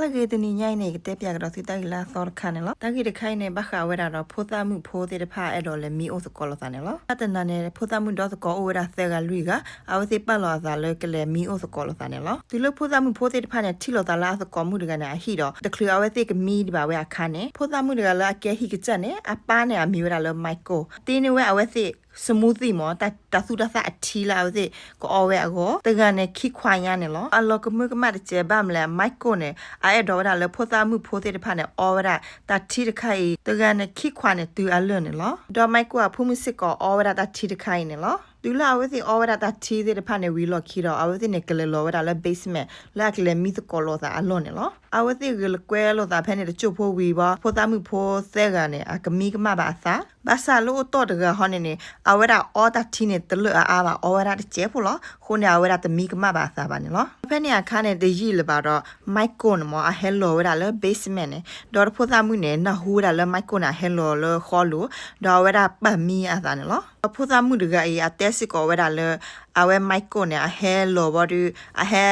တၢ်ဂ့ၢ်တနံၤညါအံၤန့ၣ် ယကတဲပၠးကဒီးသုတၢ်ဂ့ၢ်လၢအသီတခါန့ၣ်လီၤ. တၢ်ဂ့ၢ်တခါအံၤန့ၣ် ဘၣ်ဃးဝဲဒၣ်ဒီးဖိသၣ်မုၣ်ဖိသ့ၣ်တဖၣ်အဲၣ်ဒိးလဲၤမံအိၣ်သကိးလိာ်သးန့ၣ်လီၤ. ဘၣ်တနၤန့ၣ် ဖိသၣ်မုၣ်ဒီသကိးအိၣ်ဝဲဒၣ်သၢဂၤလွံၢ်ဂၤ အဝဲသ့ၣ်ပာ်လီၤအသးလၢကလဲၤမံအိၣ်သကိးလိာ်သးန့ၣ်လီၤ. တုၤလၢဖိသၣ်မုၣ်ဖိသ့ၣ်တဖၣ်န့ၣ် ထံၣ်လိာ်သးလၢအသကိးမုၣ်တဂၤန့ၣ် အဟံၣ်ဒီး တချုးအဝဲသ့ၣ်ကမံဒံးဘၣ်ဝဲအခါန့ၣ် ဖိသၣ်မုၣ်တဂၤလၢအကဲဟံၣ်ကစၢ်န့ၣ် အပၢ်န့ၣ်အမံၤဝဲဒၣ်လၢ Michael တ့န့ၢ်ဝဲအဝဲသ့ၣ် smoothie မ့ၢ် တၢ်သူၣ်တၢ်သၣ်အထံလၢအဝဲသ့ၣ်ကအီဝဲအဂီၢ် တဂၤန့ၣ်ခံခွးညါန့ၣ်လီၤ. အလီၤကမၢကမၣ်တစဲးဘၣ်မလဲၣ် Michael န့ၣ် အအဲၣ်ဒိးဝဲဒၣ်လၢဖိသၣ်မုၣ်ဖိသ့ၣ်တဖၣ်န့ၣ် အီဝဲဒၣ်တၢ်ထံတခါအံၤ တဂၤန့ၣ်ခံခွးန့ၣ်တုၤအလၢာ်န့ၣ်လီၤ. ဒီး Michael အဖိမုၣ်စ့ၢ်ကီးအီဝဲဒၣ်တၢ်ထံတခါအံၤန့ၣ်လီၤ. တုၤလၢအဝဲသ့ၣ်အီဝဲဒၣ်တၢ်ထံသ့ၣ်တဖၣ်န့ၣ် ဝံၤလီၢ်ခံဒီး အဝဲသ့ၣ်န့ၣ် ကလဲၤလီၤဝဲဒၣ်လၢ basement လၢအကလဲၤမံသကိးလိာ်သးအလီၢ်န့ၣ်လီၤ. အဝဲသ့ၣ်ဂဲၤလိာ်ကွဲလိာ်သးဖဲန့ၣ်တစိၢ်ဖိဝံၤဘၣ် ဖိသၣ်မုၣ်ဖိသၢဂၤန့ၣ် အကမံကမၣ်ဘၣ်အသး ဘၣ်ဆၣ်လၢအိၣ်တီၢ်တဂၤဟီန့ၣ်န့ၣ် အဝဲဒၣ်အီတၢ်ထံန့ၣ် တလၢာ်အါအါဘၣ် အီဝဲဒၣ်တစဲးဖိလီၤ. အဃိန့ၣ် အဝဲဒၣ်တမံကမၣ်ဘၣ်အသးဘၣ်န့ၣ်လီၤ. ဖဲန့ၣ်အခါန့ၣ် တယံာ်လၢၤဘၣ်ဒီး Michael န့ၣ်မ့ၢ် အဟဲလီၤဝဲဒၣ်လၢ basement န့ၣ် ဒီးဖိသၣ်မုၣ်န့ၣ် နၢ်ဟူဝဲဒၣ်လၢ Michael န့ၣ် အဟဲလီၤလၢဃီလိၤ ဒီးအဝဲဒၣ်ပာ်မံအသးန့ၣ်လီၤ. ဒီးဖိသၣ်မုၣ်တဂၤအံၤ အတဲစ့ၢ်ကီးဝဲဒၣ်လၢ အဝဲ Michael န့ၣ် အဟဲလီၤဘၣ်ဒီး အဟဲ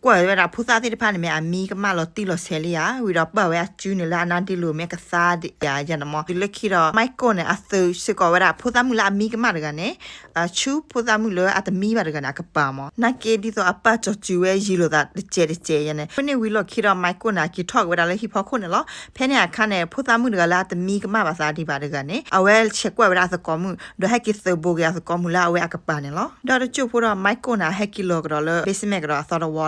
ကွၢ်ဝဲဒၣ်ဖိသၣ်သ့ၣ်တဖၣ်န့ၣ်မ့ၢ်အမံကမၣ်လီၤတံၢ်လီၤဆဲးလံဧါ ဝံၤဒီးပာ်ဝဲအစုန့ၣ်လၢအနါဒ့လိၤမ့ၢ်ကသါဧါယဲန့ၣ်မ့ၢ် တုၤလၢခံဒီး Michael န့ၣ် အသုးစ့ၢ်ကီးဝဲဒၣ်ဖိသၣ်မုၣ်လၢအမံကမၣ်တဂၤန့ၣ် ဆူဖိသၣ်မုၣ်လၢအတမံဘၣ်တဂၤန့ၣ် အကပၤမ့ၢ် နာ်က့ဒ်သိးအပာ်စီၤစုၤဝဲယံာ်လိာ်သးတစဲးတစဲးယဲန့ၣ် ဖဲန့ၣ်ဝံၤလီၢ်ခံဒီး Michael န့ၣ် အက့ၤထီၣ်က့ၤဝဲဒၣ်လၢဟံၣ်ဖီခိၣ်န့ၣ်လီၤ. ဖဲန့ၣ်အခါန့ၣ် ဖိသၣ်မုၣ်တဂၤလၢအတမံကမၣ်ဘၣ်သးဒံးဘၣ်တဂၤန့ၣ် အဝဲဆဲးကွၢ်ဝဲဒၣ်အသကိးမုၣ် ဒီးဟဲက့ၤသုးဘူးက့ၤအသကိးမုၣ်လၢအဝဲအကပၤန့ၣ်လီၤ. ဒီးတစိၢ်ဖိဒီး Michael န့ၣ် အဟဲက့ၤလီၤကဒီးလၢ basement ကဒီးအသီတဝီ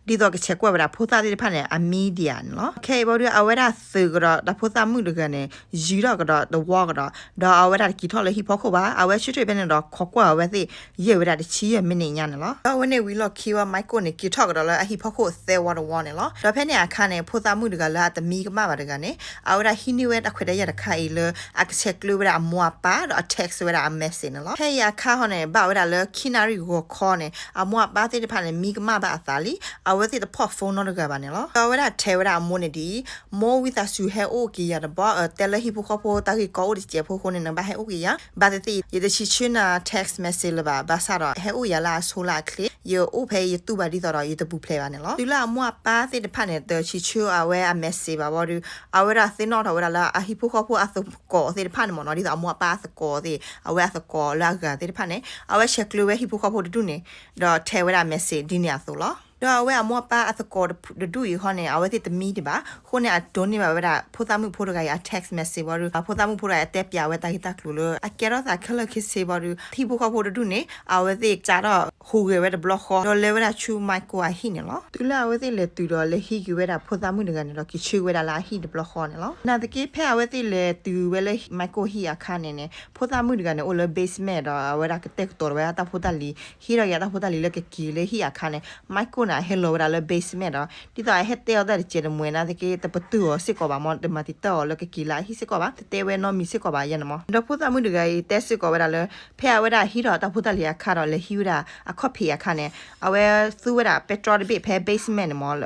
ဒီး ဒ်သိးကဆဲးကွၢ်ဝဲဒၣ်ဖိသၣ်သ့ၣ်တဖၣ်န့ၣ် အမံဒံးဧါန့ၣ်လီၤ. ခဲအံၤဘၣ်ဒီး အဝဲဒၣ်သုးကဒီးတၢ်ဖိသၣ်မုၣ်တဂၤန့ၣ် ယံာ်ထီၣ်ကဒီးတဝီကဒီး ဒီးအဝဲဒၣ်တက့ၤထီၣ်လၢဟံၣ်ဖီခိၣ်ဘၣ် အဝဲဆၢထၢၣ်ဖဲန့ၣ်ဒီး ခိးကွၢ်အဝဲသ့ၣ် ယဲၢ်ဝဲဒၣ်တဆံယဲၢ်မံးနံးညါန့ၣ်လီၤ. ဒီးအဝဲန့ၣ်ဝံၤလီၢ်ခံဝဲ Michael န့ၣ် က့ၤထီၣ်ကဒီးလၢအဟံၣ်ဖီခိၣ်သၢဝီတဝီန့ၣ်လီၤ. ဒီးဖဲန့ၣ်အခါန့ၣ် ဖိသၣ်မုၣ်တဂၤလၢအတမံကမၣ်ဘၣ်တဂၤန့ၣ် အဝဲဒၣ်ဟံးန့ၢ်ဝဲတၢ်ခွဲးတၢ်ယာ်တခါအံၤလၢ အကဆဲးကျၢဝဲဒၣ်အမိၢ်အပၢ်ဒီးအ text ဝဲဒၣ်အ message န့ၣ်လီၤ. ဖဲအံၤအခါဟီန့ၣ် ဘၣ်ဝဲဒၣ်လၢခံနၣ်ရံၣ်ဂီၤခီန့ၣ် အမိၢ်အပၢ်သ့ၣ်တဖၣ်န့ၣ် မံကမၣ်ဘၣ်အသးလံ အဝဲသ့ၣ်တဖီၣ် phone နီတဂၤဘၣ်န့ၣ်လီၤ. ဒီးအဝဲဒၣ်ထဲးဝဲဒၣ်အမိၢ်န့ၣ်ဒ်အံၤ မိၢ်ဝံသးစူၤဟဲအိၣ်က့ၤယၤတဘျီ တဲလၢဟံၣ်ဖိဃီဖိတၢ်ဂ့ၢ်ကီအိၣ်တစဲးဖိအဃိန့ၣ် နဘၣ်ဟဲအိၣ်က့ၤယၤ ဘၣ်သ့ၣ်သ့ၣ် ယတဆံးဆၢနၤ text message လၢၤဘၣ် ဘၣ်ဆၣ်ဒီး ဟဲအိၣ်ယၤလၢအဆိလၢအချ့ ယအိၣ်ဖဲအံၤယတူၢ်ဘၣ်ဒ်သိးဒီး ယတပူၤဖျဲးဘၣ်န့ၣ်လီၤ. တုၤလၢအမိၢ်အပၢ်သ့ၣ်တဖၣ်န့ၣ် တဆံးဆၢအဝဲအ message ဘၣ်ဘၣ်ဒီး အဝဲဒၣ်သ့ၣ်နီၣ်ထီၣ်ဝဲဒၣ်လၢအဟံၣ်ဖိဃီဖိအသကိးသ့ၣ်တဖၣ်န့ၣ်မ့ၢ်နီၤ ဒ်သိးအမိၢ်အပၢ်အသကိးသ့ၣ် အဝဲအသကိးလၢအဂၤသ့ၣ်တဖၣ်န့ၣ် အဝဲဆဲးကျၢဝဲဟံၣ်ဖိဃီဖိတဒူၣ်န့ၣ် ဒီးထဲးဝဲဒၣ် message ဒ်န့ၣ်အသိးလီၤ. ဒီးအဝဲအမိၢ်အပၢ်အသကိးတဒူၣ်အံၤဟီန့ၣ် အဝဲသ့ၣ်တမံဒံးဘၣ် အဃိန့ၣ် အဒိးန့ၢ်ဘၣ်ဝဲဒၣ် ဖိသၣ်မုၣ်ဖိတဂၤအံၤအ text message ဘၣ်ဒီး ဖိသၣ်မုၣ်ဖိတဂၤအံၤအတဲပၠးဝဲတၢ်ဂ့ၢ်တၢ်ကျိၤလၢ အကဲထီၣ်သးခဲလၢာ်ခဲဆ့ဘၣ်ဒီး ဟံၣ်ဖိဃီဖိတဒူၣ်န့ၣ် အဝဲသ့ၣ်စးထီၣ်ဟူးဂဲၤဝဲတဘျီဃီ ဒီးလဲၤဝဲဒၣ်ဆူ Michael အဟံၣ်န့ၣ်လီၤ. တုၤလၢအဝဲသ့ၣ်လဲၤတုၤဒီးလဲၤဟံးက့ၤဝဲဒၣ်ဖိသၣ်မုၣ်တဂၤန့ၣ်ဒီး က့ၤဆှၢဝဲဒၣ်လၢအဟံၣ်တဘျီဃီန့ၣ်လီၤ. နာ်သက့ ဖဲအဝဲသ့ၣ်လဲၤတုၤဝဲလၢ Michael ဟံၣ်အခါန့ၣ်န့ၣ် ဖိသၣ်မုၣ်တဂၤန့ၣ် အိၣ်လၢ basement ဒီးအဝဲဒၣ်ကတဲာ်ကတီၤဝဲဒၣ်တၢ်ဖိတၢ်လံၤ ဟံးဒီးယၤတၢ်ဖိတၢ်လံၤလၢကက့ၤလၢဟံၣ်အခါန့ၣ် Michael န့ၣ် အဟဲလီၤဝဲဒၣ်လၢ basement ဒီး ဒ်သိးအဟဲတဲအီၤတၢ်တစဲးတမှဲၤနာ်သက့ တပတုာ်အီၤစ့ၢ်ကီးဘၣ်မ့ၢ် တမၤတံာ်တာ်အီၤလၢကက့ၤလၢအဟံၣ်စ့ၢ်ကီးဘၣ် တတဲဝဲနီတမံၤစ့ၢ်ကီးဘၣ်ယဲန့ၣ်မ့ၢ် ဒီးဖိသၣ်မုၣ်တဂၤအံၤတဲစ့ၢ်ကီးဝဲဒၣ်လၢ ဖဲအဝဲဒၣ်ဟံးထီၣ်တၢ်ဖိတၢ်လံၤအခါဒီး လဲၤဟံးဝဲဒၣ်အခီၣ်ဖံးအခါန့ၣ် အဝဲသူဝဲဒၣ်ပဲတြီတဘ့ၣ်ဖဲ basement န့ၣ်မ့ၢ်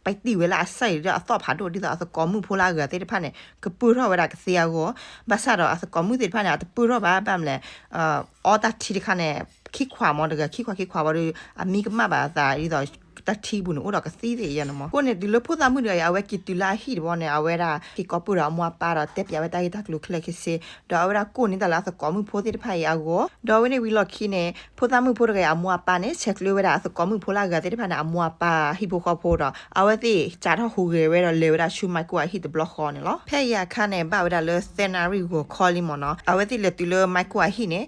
ပတံၢ်ဝဲလၢအစၢ်အံၤဒီးအသီၣ်ဖးဒိၣ် ဒ်သိးအသကိးမုၣ်ဖိလၢအဂၤသ့ၣ်တဖၣ်န့ၣ် ကပၢၢ်ထီၣ်ဝဲဒၣ်ကသ့အဂီၢ် ဘၣ်ဆၣ်ဒီးအသကိးမုၣ်သ့ၣ်တဖၣ်န့ၣ် အတပၢၢ်ထီၣ်ဘၣ် ဘၣ်မလဲၣ် အီတၢ်ထံတခါန့ၣ် ခံခွးမ့ၢ်တဂၤ ခံခွးခံခွးဝံၤဒီး အမံကမၣ်ဘၣ်အသး ဒ်သိးတၢ်ထံပူၤန့ၣ် အိၣ်ဒီးကသံၣ်သ့ၣ်ယဲန့ၣ်မ့ၢ် အဃိန့ၣ် တုၤလၢဖိသၣ်မုၣ်တဂၤအံၤ အဝဲက့ၤတုၤလၢအဟံၣ်တဘျီန့ၣ် အဝဲဒၣ်က့ၤကိးပၢၢ်ဒီးအမိၢ်အပၢ်ဒီး တဲပၠးဝဲတၢ်ဂ့ၢ်တၢ်ကျိၤခဲလၢာ်ခဲဆ့ ဒီးအဝဲဒၣ်ကိးန့ၢ်တၢ်လၢအသကိးမုၣ်ဖိသ့ၣ်တဖၣ်အံၤအဂီၢ် ဒီးအဝဲန့ၣ်ဝံၤလီၢ်ခံန့ၣ် ဖိသၣ်မုၣ်ဖိတဂၤအံၤအမိၢ်အပၢ်န့ၣ် ဆဲးကျၢဝဲဒၣ်အသကိးမုၣ်ဖိလၢအဂၤသ့ၣ်တဖၣ်န့ၣ် အမိၢ်အပၢ်ဟံၣ်ဖိဃီဖိဒီး အဝဲသ့ၣ်စးထီၣ်ဟူးဂဲၤဝဲဒီးလဲၤဝဲဒၣ်ဆူ Michael အဟံၣ်တဘျီဃီန့ၣ်လီၤ. ဖဲအံၤအခါန့ၣ် ဘၣ်ဝဲဒၣ်လၢသၢနၣ်ရံၣ်ဂီၤခီလံမ့ၢ်နီၤ အဝဲသ့ၣ်လဲၤတုၤလၢ Michael အဟံၣ်န့ၣ်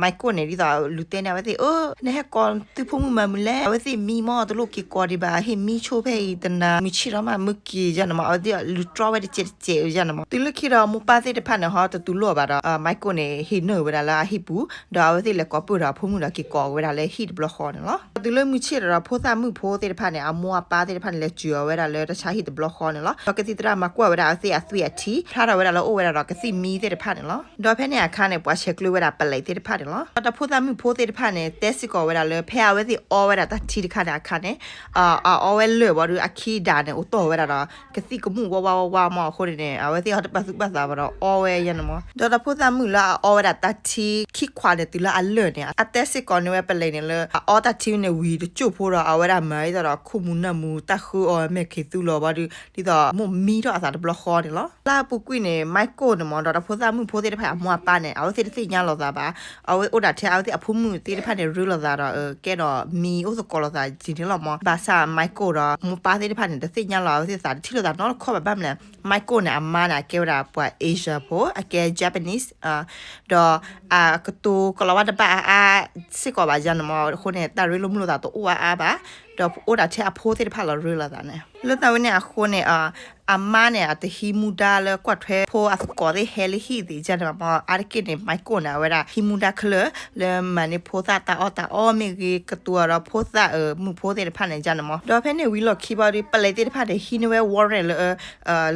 Michael န့ၣ် ဒ်သိးလူၤတဲန့ၢ်အဝဲသ့ၣ် အၢ နဟဲကိးသုဖိမုၣ်မၤမုာ်လဲၣ် အဝဲသ့ၣ်မံမ့ၢ်တလိၣ်က့ၤကိးဒံးဘၣ် ဟ့ၣ်မံဆိဖဲအံၤတနၤ မုၢ်ဆ့ၣ်ထီၣ်မး မုၢ်က့ၤယဲန့ၣ်မ့ၢ် အဝဲသ့ၣ်လူၤတြီဝဲတစဲးတစဲးယဲန့ၣ်မ့ၢ် တုၤလၢခံဒီးမိၢ်ပၢ်သ့ၣ်တဖၣ်န့ၣ် ဟီတတူၢ်လိာ်ဘၣ်ဒီး Michael န့ၣ် ဟ့ၣ်နုာ်ဝဲဒၣ်လၢအဟံၣ်ပူၤ ဒီးအဝဲသ့ၣ်လဲၤကိးပၢၢ်ဒီးအဖိမုၣ်ဒီးက့ၤကိးဝဲဒၣ်လၢဟံၣ်တဘျီဃီန့ၣ်လီၤ. တုၤလၢမုၢ်ဆ့ၣ်ဒီး ဖိသၣ်မုၣ်ဖိသ့ၣ်တဖၣ်န့ၣ် အမိၢ်အပၢ်သ့ၣ်တဖၣ်န့ၣ် လဲၤစၢၤအီၤဝဲဒၣ်လၢတၢ်ဆါဟံၣ်တဘျီဃီန့ၣ်လီၤ. ဒီးကသံၣ်သရၣ်မၤကွၢ်ဝဲဒၣ်အဝဲသ့ၣ်အသွံၣ်အထံ ဖျါထီၣ်ဝဲဒၣ်လၢအိၣ်ဝဲဒၣ်ဒီးကသံၣ်မံသ့ၣ်တဖၣ်န့ၣ်လီၤ. ဒီးဖဲန့ၣ်အခါန့ၣ် ပှၤဆဲးကျၢဝဲဒၣ်ပလံးသ့ၣ်တဖၣ်န့ၣ်လီၤ. ဒီးတၢ်ဖိသၣ်မုၣ်ဖိသ့ၣ်တဖၣ်န့ၣ် တဲစ့ၢ်ကီးဝဲဒၣ်လၢ ဖဲအဝဲသ့ၣ်အီဝဲဒၣ်တၢ်ထံတခါန့ၣ်အခါန့ၣ် အအီဝဲလၢာ်ဘၣ်ဒီး အခံဒၣ်န့ၣ် အိၣ်တီၢ်ဝဲဒၣ်ဒီး ကသံၣ်ကမူၣ်ဝါဝါဝါဝါမး အဃိန့ၣ်န့ၣ် အဝဲသ့ၣ်အီၤတပာ်သူၣ်ပာ်သးဘၣ်ဒီး အီဝဲယဲန့ၣ်မး. ဒီးတၢ်ဖိသၣ်မုၣ်လၢအအီဝဲဒၣ်တၢ်ထံခံခွးန့ၣ် တုၤလၢအလၢာ်န့ၣ် အတဲစ့ၢ်ကီးန့ၢ်ဝဲပလံးန့ၣ်လၢ အအီတၢ်ထံန့ၣ်ဝံၤတကၠိၢ်ဖိဒီး အဝဲဒၣ်မၤဒ်သိးဒီး ခိၣ်မူၤနၢ်မူၤ တၢ်ဃုအီၤမဲာ်ခံးသူလီၤဘၣ်ဒီး ဒ်သိးမိၢ်မံထီၣ်အသးတဘျီဃီန့ၣ်လီၤ. လၢအပူၤကွံာ်န့ၣ် Michael န့ၣ်မး ဒီးတၢ်ဖိသၣ်မုၣ်ဖိသ့ၣ်တဖၣ်အမိၢ်အပၢ်န့ၣ် အဝဲသ့ၣ်တသ့ၣ်ညါလိာ်သးဘၣ်. အဝဲအိၣ်ဒၣ်ထဲအဝဲသ့ၣ်အဖိမုၣ်သ့ၣ်တဖၣ်န့ၣ် ရ့လိာ်သးဒီး ကဲဒီးမံအိၣ်သကိးလိာ်သးဒ်န့ၣ်လီၤမး. ဘၣ်ဆၣ် Michael ဒီးမိၢ်ပၢ်သ့ၣ်တဖၣ်န့ၣ် တသ့ၣ်ညါလီၤ အဝဲသ့ၣ်သးတထံၣ်လိာ်သးနီတခီၣ်ဘၣ်. ဘၣ်မနုၤလဲၣ် Michael န့ၣ် အမါန့ၣ် အကဲဝဲဒၣ်ပှၤ Asia ဖိ အကဲ Japanese ဒီးအကတိၤကလီၤဝါတဘၣ်အါအါစ့ၢ်ကီးဘၣ်ယဲန့ၣ်မး. အဃိန့ၣ် တၢ်ရ့လိာ်မုာ်လိာ်သးတအိၣ်အါအါဘၣ်. ဒီးအိၣ်ဒၣ်ထဲအဖိသ့ၣ်တဖၣ်လီၤရ့လိာ်သးန့ၣ် လၢတၢ်ဝဲန့ၣ်အဃိန့ၣ် အမါန့ၣ် အတဟံးမူဒါလၢကွၢ်ထွဲဖိအသကိးသ့ၣ်ဟဲလၢဟံၣ်သ့ၣ်ယဲန့ၣ်ဘၣ်မး. အါတက့ၢ်န့ၣ် Michael န့ၣ် အဝဲဒၣ်ဟံးမူဒါခဲလၢာ် လၢမၤန့ၢ်ဖိသၣ်တၢ်အီၣ်တၢ်အီမ့ၢ်ဂ့ၤ ကတိၤဒီးဖိသၣ်မုၣ်ဖိသ့ၣ်တဖၣ်န့ၣ်ယဲန့ၣ်မး. ဒီးဖဲန့ၣ်ဝံၤလီၢ်ခံဘၣ်ဒီး ပလံးသ့ၣ်တဖၣ်န့ၣ် ဟံးန့ၢ်ဝဲ warrant လၢ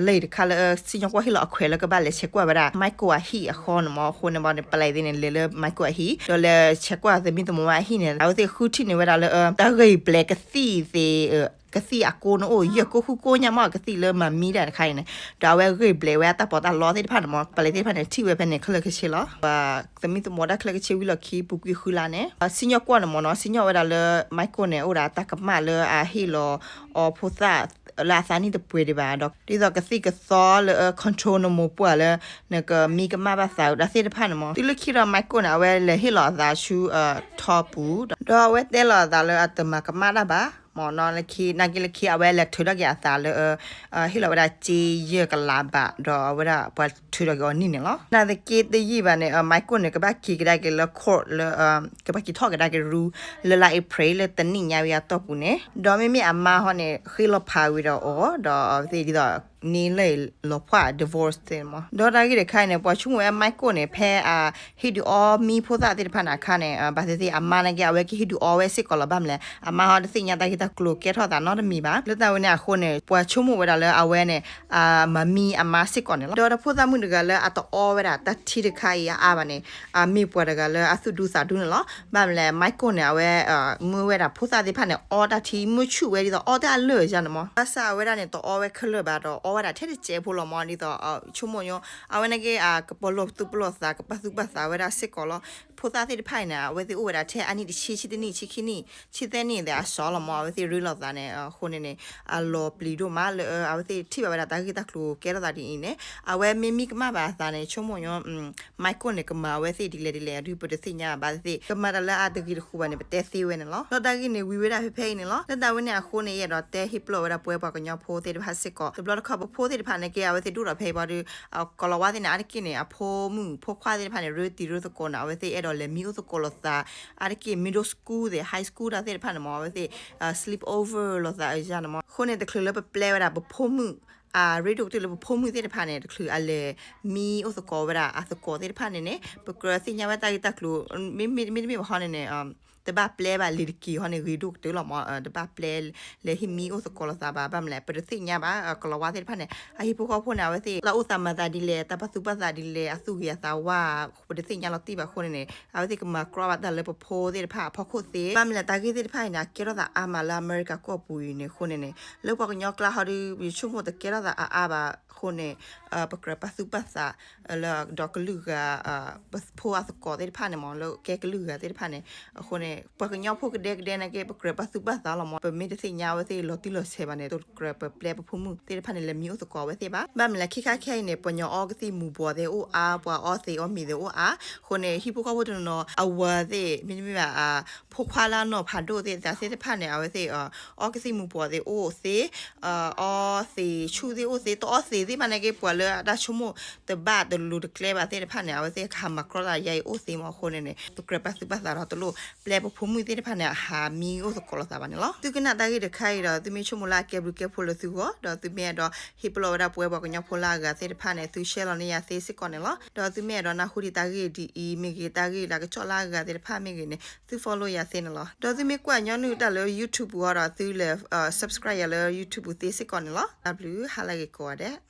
လံာ်တခါလၢ စံၣ်ညီၣ်ကွီၢ်ဟ့ၣ်လီၤအခွဲးလၢကဘၣ်လဲၤဆဲးကွၢ်ဝဲဒၣ် Michael အဟံၣ်အဃီန့ၣ်မး. အဃိန့ၣ်ဘၣ်န့ၣ် ပလံးသ့ၣ်န့ၣ် လဲၤလၢ Michael အဟံၣ် ဒီးလဲၤဆဲးကွၢ်သမံသမိးဝဲအဟံၣ်န့ၣ် အဝဲသ့ၣ်ဃုထံၣ်န့ၢ်ဝဲဒၣ်လၢ တၢ်ဂ့ၢ်ဘျဲးကသံၣ်သ့ၣ် ကသံၣ်အကိန့ၣ်အိၣ် ယဲၢ်ကိဃုကိညါမး ကသံၣ်လၢမၤမံတၢ်တခါအံၤန့ၣ် ဒီးအဝဲဂ့ၢ်ဘျဲးဝဲအတၢ်ပီးတၢ်လီသ့ၣ်တဖၣ်န့ၣ်မး. ပလံးသ့ၣ်တဖၣ်န့ၣ် ထံၣ်ဝဲဖဲန့ၣ်ခဲလၢာ်ခဲဆ့လီၤ. သမံသမိးတၢ်ခဲလၢာ်ခဲဆ့ဝံၤလီၢ်ခံ ပူၤကွံာ်ဃုလါန့ၣ် စံၣ်ညီၣ်ကွီၢ်န့ၣ်မးနီၤ စံၣ်ညီၣ်ဝဲဒၣ်လၢ Michael န့ၣ် အိၣ်ဒၣ်တၢ်ကမၣ်လၢအဟ့ၣ်လီၤအီဖိသၣ်လၢအသးနံၣ်တပှဲၤဒံးဘၣ်ဒီး ဒ်သိးကသံၣ်ကသီလၢ control နမိၢ်ပှၢ်လၢ နကမံကမၣ်ဘၣ်သးတၢ်သ့ၣ်တဖၣ်န့ၣ်မး. တုၤလၢခံဒီး Michael န့ၣ် အဝဲလဲၤဟ့ၣ်လီၤအသးဆူ ထီပူၤ ဒီးအဝဲတဲလီၤအသးလၢအတမၤကမၣ်တၢ်ဘၣ် မ့ၢ်နီၤ လၢခံ နာ်က့လၢခံ အဝဲလဲၤထုးထီၣ်က့ၤအသးလၢ ဟ့ၣ်လီၤဝဲဒၣ်စ့ယဲၢ်ကလးဘး ဒီးအဝဲဒၣ်ပှၤထုးထီၣ်က့ၤအီၤန့ၣ်န့ၣ်လီၤ. နာ်သက့တယံာ်ဘၣ်န့ၣ် Michael န့ၣ် ကဘၣ်က့ၤကဒါက့ၤလၢ court လၢ ကဘၣ်က့ၤထီၣ်ကဒါက့ၤရူ လၢလါ April လၢတနံၣ်ညါဝံၤအတီၢ်ပူၤန့ၣ် ဒီးမ့မ့ၢ်အမါဟီန့ၣ် ဃ့လီၤဖးဝံၤဒီးအီၤ ဒီးအဝဲသ့ၣ်ဒ်သိး န့ၢ်လၢလီၤဖှၣ် divorce သ့ၣ်မး. ဒီးတၢ်ဂ့ၢ်တခါအံၤန့ၣ် ပှၤဆိကမိၣ်ဝဲ Michael န့ၣ် ဖဲအဟ့ၣ်ဒုးအီမံဖိသၣ်သ့ၣ်တဖၣ်န့ၣ်အခါန့ၣ် ဘၣ်သ့ၣ်သ့ၣ် အမါနာ်က့ အဝဲကဟ့ၣ်ဒုးအီဝဲစ့ၢ်ကီးလီၤ. ဘၣ်မနုၤလဲၣ် အမါဟီတသ့ၣ်ညါတၢ်ဂ့ၢ်တၢ်ကျိၤကဲထီၣ်သးနီတမံၤဘၣ်. လၢတၢ်ဝဲန့ၣ်အဃိန့ၣ် ပှၤဆိကမိၣ်ဝဲဒၣ်လၢအဝဲန့ၣ် မၤမံအမါစ့ၢ်ကီးန့ၣ်လီၤ. ဒီးတၢ်ဖိသၣ်မုၣ်တဂၤလၢအတအီဝဲဒၣ်တၢ်ထံတခါအံၤအါအါဘၣ်န့ၣ် အမ့ၢ်ပှၤတဂၤလၢအသူၣ်ဒူသးဒူန့ၣ်လီၤ. ဘၣ်မနုၤလဲၣ် Michael န့ၣ် အဝဲ မၢဝဲဒၣ်ဖိသၣ်သ့ၣ်တဖၣ်န့ၣ် အီတၢ်ထံမုၢ်ဆူၣ်ဝဲဒ်သိးအီတၢ်အလၢာ်ယါန့ၣ်မး. ဘၣ်ဆၣ်အဝဲဒၣ်န့ၣ် တအီဝဲခဲလၢာ်ဘၣ်ဒီး အီဝဲဒၣ်ထဲတစဲးဖိလီၤမး ဒ်သိး ဆိကမိၣ်ညီ အဝဲနာ်က့ ကပီၤလိာ်သူၣ်ပီၤလိာ်သး ကပာ်သူၣ်ပာ်သးဝဲဒၣ်စ့ၢ်ကီးလီၤ. ဖိသၣ်သ့ၣ်တဖၣ်အံၤန့ၣ် အဝဲသ့ၣ်အိၣ်ဝဲဒၣ်ထဲအနံၣ်တဆံ ဆံတနံၣ် ဆံခံနံၣ် ဆံသၢနံၣ်သ့ၣ်အစှၤလီၤမး အဝဲသ့ၣ်ရ့လိာ်သးန့ၣ် အဃိန့ၣ်န့ၣ် အလီၤပျံၤဒိၣ်မးလၢ အဝဲသ့ၣ်ထံၣ်ဘၣ်ဝဲဒၣ်တၢ်ဂ့ၢ်တၢ်ကျိၤကဲထီၣ်သးဒ်အံၤန့ၣ် အဝဲမ့ၢ်မံကမၣ်ဘၣ်အသးန့ၣ် ဆိကမိၣ်ညီ Michael န့ၣ် ကမၤအဝဲသ့ၣ်ဒ်လဲၣ်ဒ်လဲၣ်အဒုး ပတသ့ၣ်ညါဘၣ်သ့ၣ် ကမၤတၢ်လၢအတဂ့ၤတဃူးဘၣ်န့ၣ် ပတဲသ့ဝဲန့ၣ်လီၤ. ဒီးတၢ်ဂ့ၢ်န့ၣ်ဝံၤဝဲဒၣ်ဖဲဖဲအံၤန့ၣ်လီၤ. လၢတၢ်ဝဲန့ၣ်အဃိန့ၣ် ယအဲၣ်ဒိးတဲဟ့ၣ်ပလီၢ်ဝဲဒၣ်ပဝဲပှၤကညီဖိသ့ၣ်တဖၣ်စ့ၢ်ကီး တဘျီတခီၣ်ပဖိသ့ၣ်တဖၣ်န့ၣ်က့ အဝဲသ့ၣ်ဒိၣ်ထီၣ်ဖဲအံၤဘၣ်ဒီး ကိၤလၤဝါသ့ၣ်န့ၣ် အါတက့ၢ်န့ၣ် အဖိမုၣ်ဖိခွါသ့ၣ်တဖၣ်န့ၣ် ရ့တံၤရ့သကိးန့ၣ် အဝဲသ့ၣ်အဲၣ်ဒိးလဲၤမံအိၣ်သကိးလိာ်သး အါတက့ၢ် middle school သ့ၣ် high school တၢ်သ့ၣ်တဖၣ်န့ၣ်မး အဝဲသ့ၣ် sleep over လိာ်သးယါန့ၣ်မး. အဃိန့ၣ် တချုးလၢပပျဲဝဲဒၣ်ပဖိမုၣ် အရ့ဒိၣ်ကတၢၢ်လၢပဖိမုၣ်သ့ၣ်တဖၣ်န့ၣ် တချုးအလဲၤမံအိၣ်သကိးဝဲဒၣ်အသကိးသ့ၣ်တဖၣ်န့ၣ်န့ၣ် ပကြၢးသ့ၣ်ညါဝဲတၢ်ဂ့ၢ်တၢ်ကျိၤ မ့တမ့ၢ်ဘၣ်ဟီန့ၣ်န့ၣ် တဘၣ်ပျဲဘၣ်လံၤတက့ၤဟီန့ၣ် ဂ့ၤဒိၣ်ကတၢၢ်လီၤမး. တဘၣ်ပျဲလဲၤဟံးမံအိၣ်သကိးလိာ်သးဘၣ် ဘၣ်မနုၤလဲၣ် ပတသ့ၣ်ညါဘၣ် ကိၤလၤဝါသ့ၣ်တဖၣ်န့ၣ် အဟံၣ်ဖိဃီဖိန့ၣ် အဝဲသ့ၣ် တၢ်အိၣ်သးမၤသးဒ်လဲၣ် တၢ်ပာ်သူၣ်ပာ်သးဒ်လဲၣ် အသူၣ်ဂ့ၤအသးဝါ ပတသ့ၣ်ညါလီၤတံၢ်ဘၣ်အဃိန့ၣ်န့ၣ် အဝဲသ့ၣ်ကမၤကြီဘၣ်တၢ်လၢပဖိသ့ၣ်တဖၣ်အဖီခိၣ်သ့ ဘၣ်မနုၤလဲၣ် တၢ်ဂ့ၢ်သ့ၣ်တဖၣ်အံၤန့ၣ် အကဲထီၣ်သးအါမးလၢအမဲရကၤကီၢ်ပူၤအံၤန့ၣ်အဃိန့ၣ်န့ၣ် လၢပှၤကညီကျါဟီဒီး ယဆိကမိၣ်တကဲထီၣ်သးအါအါဘၣ် အဃိန့ၣ် ပကြၢးပာ်သူၣ်ပာ်သး လၢဒီးကလုာ်ဂၤ ပဖိအသကိးသ့ၣ်တဖၣ်န့ၣ်မး လၢကဲကလုာ်ဂၤသ့ၣ်တဖၣ်န့ၣ် အဃိန့ၣ် ပှၤကညီဖိကဒဲကဒဲနာ်က့ ပကြၢးပာ်သူၣ်ပာ်သးလီၤမး ပမ့ၢ်တသ့ၣ်ညါအဝဲသ့ၣ်လီၤတံၢ်လီၤဆဲးဘၣ်န့ၣ် ပကြၢးပပျဲပဖိမုၣ်သ့ၣ်တဖၣ်န့ၣ် လဲၤမံအိၣ်သကိးအဝဲသ့ၣ်ဘၣ်. ဘၣ်မနုၤလဲၣ် ခဲခါခဲအံၤန့ၣ် ပှၤကညီအီကသံၣ်မူၤဘှီးသ့ၣ်အိၣ်အါ ပှၤအီသံးအီမ့ၤသ့ၣ်အိၣ်အါ အဃိန့ၣ် ဟံၣ်ဖိဃီဖိတနီၤနီၤ အဝၤသ့ၣ် မ့တမ့ၢ်ဘၣ် ဖိခွါလၢအနီၢ်ဖးဒိၣ်သ့ၣ် တၢ်သ့ၣ်တဖၣ်န့ၣ် အဝဲသ့ၣ် အီကသံၣ်မူၤဘှီးသ့ၣ်အိၣ်သ့ အီသံးဆူၣ်သ့ၣ်အိၣ်သ့ တအီသံးသ့ၣ်ဘၣ်နာ်က့ ပှၤလၢအတၢ်ဆိကမိၣ်တဘၣ်တလူၤတကျဲဘၣ်သ့ၣ်တဖၣ်န့ၣ် အဝဲသ့ၣ်ကဟးမၤကြီသးယါအံၤအိၣ်သ့မး အဃိန့ၣ်န့ၣ် ပကြၢးပာ်သူၣ်ပာ်သးဒီးတလိၣ်ပျဲပဖိမုၣ်သ့ၣ်တဖၣ်န့ၣ် ဟးမံအိၣ်သကိးလိာ်သးဘၣ်န့ၣ်လီၤ. သုကနၣ်တၢ်ဂ့ၢ်တခါအံၤဒီး သုမ့ၢ်ဆိကမိၣ်လၢအကဲဘျုးကဲဖှိၣ်လၢသုဂီၢ် ဒီးသုမ့ၢ်အဲၣ်ဒိးဟ့ၣ်ပလီၢ်ဝဲဒၣ်ပဝဲပှၤကညီဖိလၢအဂၤသ့ၣ်တဖၣ်န့ၣ် သု share လီၤန့ၢ်ယၤသ့စ့ၢ်ကီးန့ၣ်လီၤ. ဒီးသုမ့ၢ်အဲၣ်ဒိးနၢ်ဟူဒံးတၢ်ဂ့ၢ်ဒ်အံၤမ့ၢ်ဂ့ၤ တၢ်ဂ့ၢ်လၢကစီၣ်လၢအဂၤသ့ၣ်တဖၣ်မ့ၢ်ဂ့ၤန့ၣ် သု follow ယၤသ့န့ၣ်လီၤ. ဒီးသုမ့ၢ်ကွၢ်ညီနုၢ်တၢ်လၢ YouTube ပူၤဃီဒီး သုလဲၤ subscribe ယၤလၢ YouTube ပူၤသ့စ့ၢ်ကီးန့ၣ်လီၤ. တၢ်ဘျုး ဟါလၢဂ့ၤကိးဂၤဒဲး.